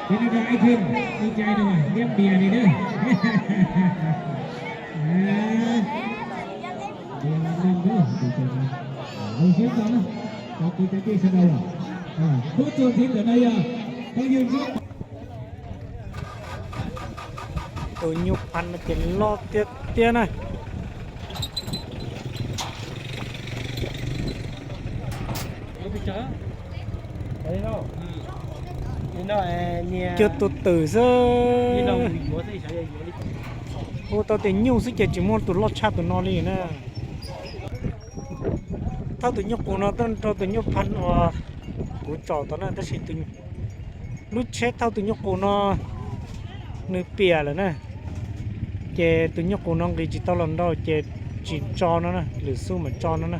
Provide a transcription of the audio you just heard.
Ib tug ib tug ib cai no mas liab npias li na. Npias li na, zoo siab txog na, cov kwv cov tij sawv daws los. Khub txuas ntxiv ntawm no yog phooj ywg Ntsuab. Tus nyuj phav no ces loj tiag tiag na. Cuag tus twm xwb. Hu tau tias nyuj xwb ces tsis muaj tus loj tshaj tus no li na. Thauj tus nyuj qus no tuaj nrog tus nyuj phav uas kuv tsom tod na, tab sis lub tsheb thauj tus nyuj qus no nws piam lawm na, ces tus nyuj qus no nqis tsis tau los nrau ces tsis tso no na, lwm xub mam tso no na.